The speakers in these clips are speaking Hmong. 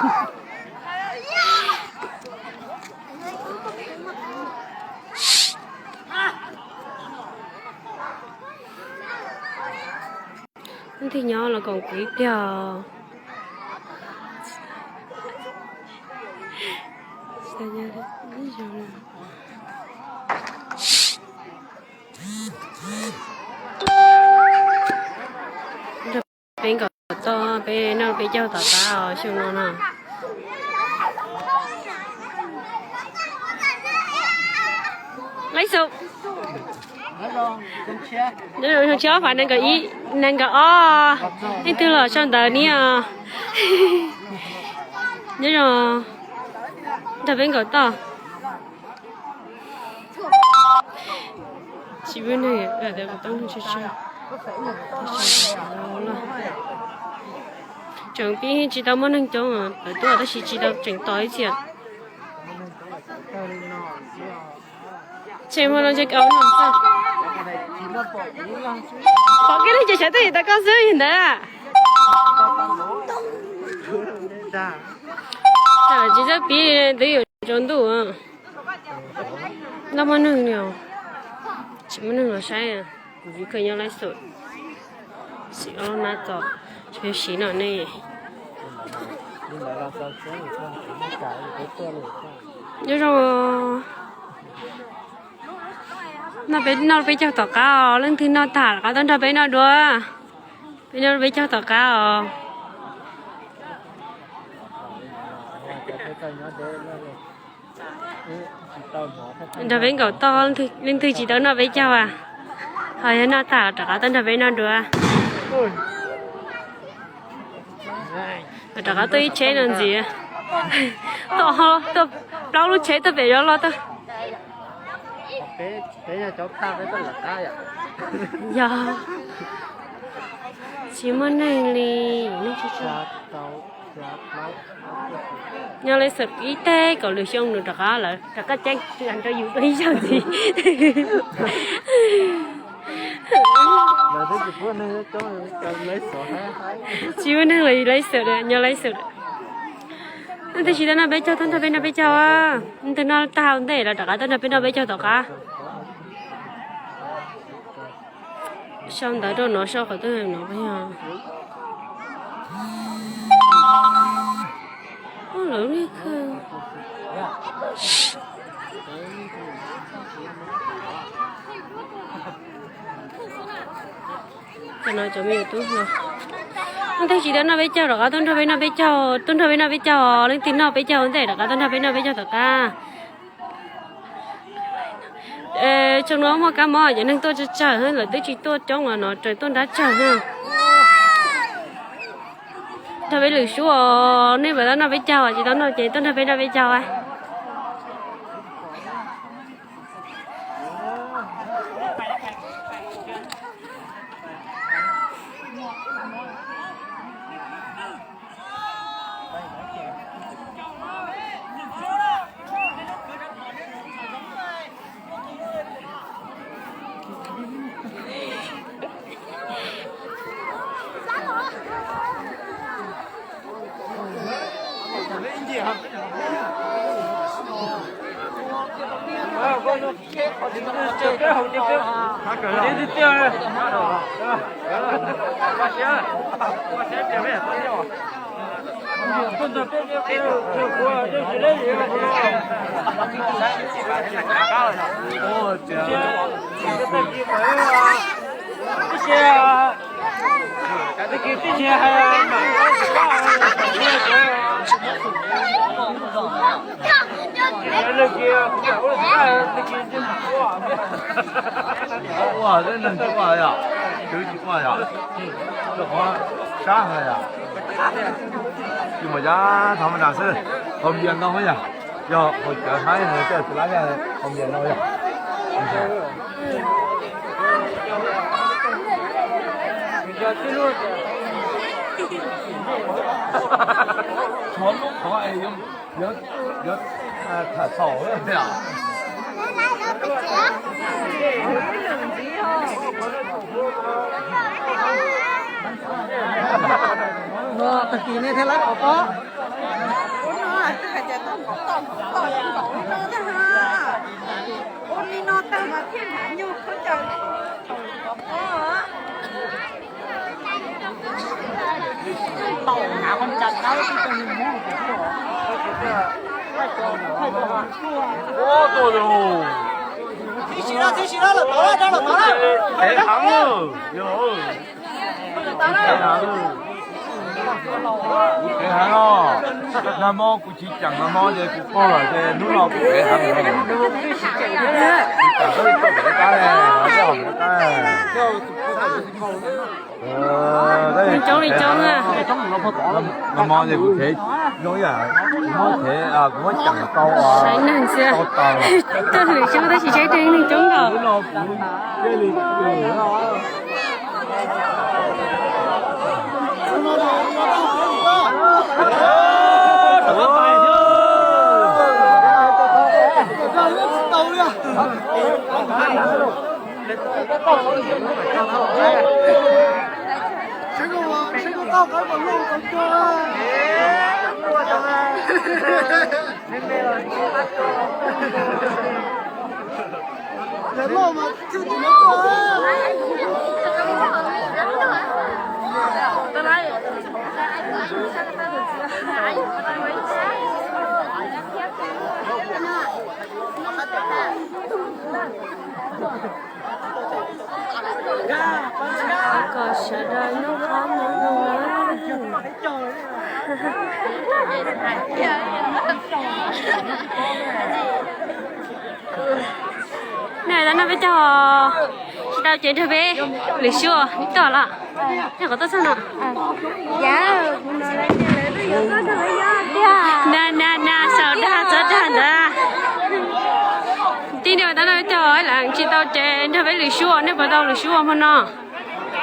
Leej twg nyob los koom kuv ib pliag. Peb nkaum toj, peb noj peb caug tom qab os xyoo no no. Laiv xum. Nyob zoo xyoo tshiab, ob phav nees nkaum ib, nees nkaum ob, leej twg los sau ntawv niam. Nyob zoo, nrog peb nkaum toj. Tsis muaj neeg, tseem pib tsis tau muaj neeg coob, lawv tuaj tab sis tsis tau tseem tos ib txhia. Tshem hmo no ntshe kaum no xwb. Pom kiag leej twg sawv twj ywm tas koj xwb yog ntawd. Tsis txawj pib twb yuav tsaus ntuj. Noj muaj neeg li os, tsis muaj neeg los saib. Kuv tsis kheev nyob live show, sim ob lub nab txos, tsis siv no ne. Nyob zoo, noj peb, noj peb caug tom qab os, leej twg noj tag rov qab tuaj nrog peb noj dua. Peb noj peb caug tom qab os. Nrog peb nkaum toj, leej twg tsis tau noj peb caug as, ho yog noj tag rov qab tuaj nrog peb noj dua. Rov qab tuaj ib tsheb no ntxiv. Tuaj plaub lub tsheb tuaj pem zov los tuaj. Yog, tsis muaj neeg li. Nyob live show ib teg kaum lwm xyoo nws rov qab lawm, rov qab ceeb rau yus dua ib zaug ntxiv. Tsis muaj neeg li, live show, nyob live show. Leej twg tsis tau noj peb caug tuaj nrog peb noj peb caug, leej twg noj tag ua ntej los rov qab tuaj nrog peb noj peb caug tom qab. Sau ntawv rau no, sau qhov twg no yog. Lawv li kawg. Cov no cov me tub no, leej twg tsis tau noj peb caug rov qab tuaj nrog peb noj peb caug, tuaj nrog peb noj peb caug, leej twg noj peb caug ua ntej rov qab tuaj nrog peb noj peb caug tom qab. Tsaus no muaj kab mob, cov neeg tuaj tsawg tsawg, lawv twb tsis tuaj coob los no, raws tuaj nrab tsawg na. Nrog peb lwm sub os, nej puas tau noj peb caug, tsis tau noj ces tuaj nrog peb noj peb caug. Ua, tej neeg tsis ua yom, twb tsis ua yom, rau qhov sab heev yom. Tsis muaj yam thov me nas xwb, haus npias ntau yom, yog haus cawv haib no tej tsis lab yog haus npias ntau yom. Tshuav lub qhov es yuav, yuav, yuav tham xaus thiab. Tag kis nej thiaj lab kom pom. Ua li no tag mas thiaj hnav nyuj khaub ncaws. Kuv phem heev os, nag hmo kuv tsis ceem nag hmo ces kuv qaug lawm ces hnub no kuv phem heev os. Tsis ceem koj li tau pem qab, qab. Coob li coob na. Nag hmo ces kuv thev zoo ib yam kuv muab thev, kuv muab ceem tau, tau taws. Tuaj lwm xyoo tab sis saib tej neeg coob nkaus. Kom sawv daws noj qab nyob zoo na. Nej tau noj peb caug tsis tau ces nrog peb lwm xyoo neb tuaj los. Nej qhov tuaj txog no. Na na na, xaus dag txob dag ntawd. Tib neeg tau noj peb caug lawm tsis tau ces nrog peb lwm xyoo, nej puas tau lwm xyoo hmo no?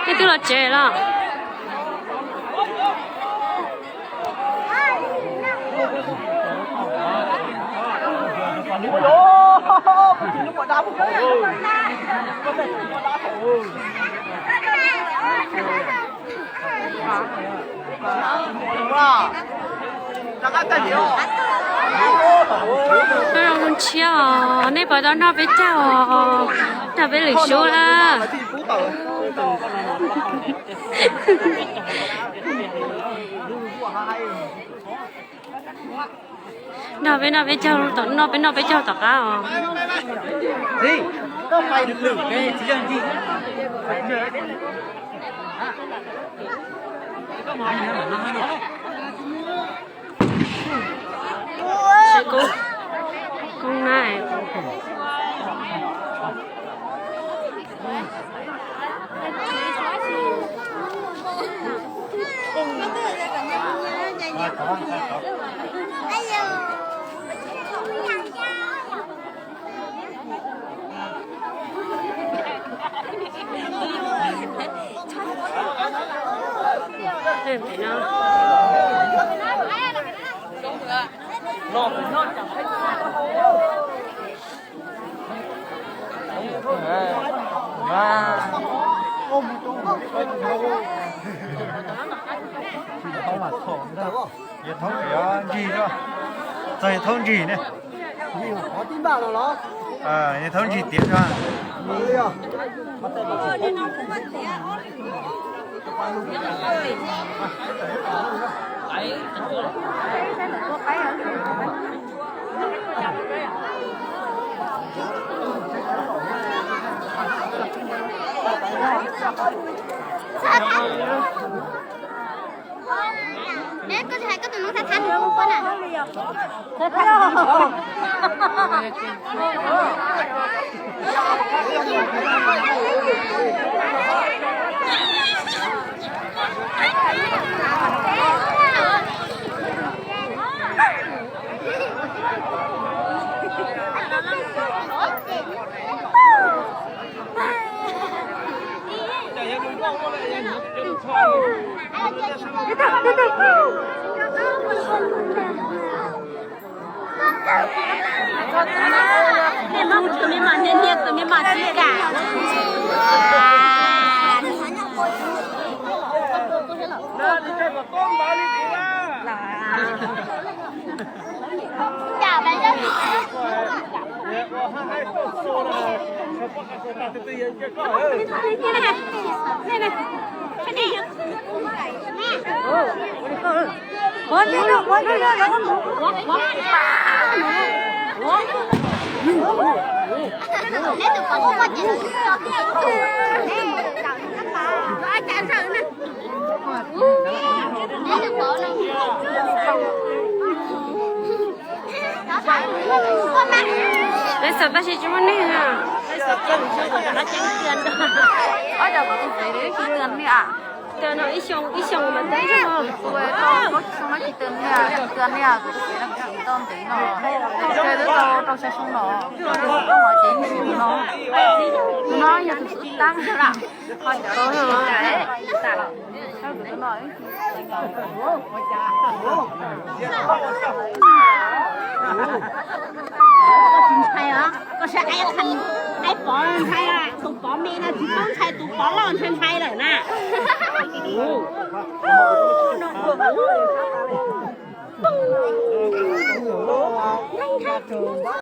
Nej twb los tsev los? Noj zoo ntshiab os, nej puas tau noj peb caug os? Nrog peb lwm xyoo lawm. Nrog peb noj peb caug, noj peb noj peb caug tom qab os. Seb koob, koob na. Yawg Thaub ntsig, txog Yawg Thaub ntsig ne. Yawg Thaub ntsig tiav. Neb koj hais koj tus noob thab thab nws kuj pom na. Tus me mas niaj niaj tus me mas tsis kam. Peb xav tab sis tsis muaj neeg na. Ob cov kuv tus txiv tsis tw li a. Tw no ib xyoo ib xyoo mas tw zog. Tus tau plaub xyoo no tsis tw li a, tw li a, kuv tus txiv no kuv tau ntev no. Tw twb tau rau xya xyoo no, tw tau ces ib xyoo no. Tus no yog tus xub tab. Koj tsis ntshai os, koj saib aib Pov ntshai, tus Pov me no tsis paub ntshai, tus Pov loj ntshai ntshai lawm na.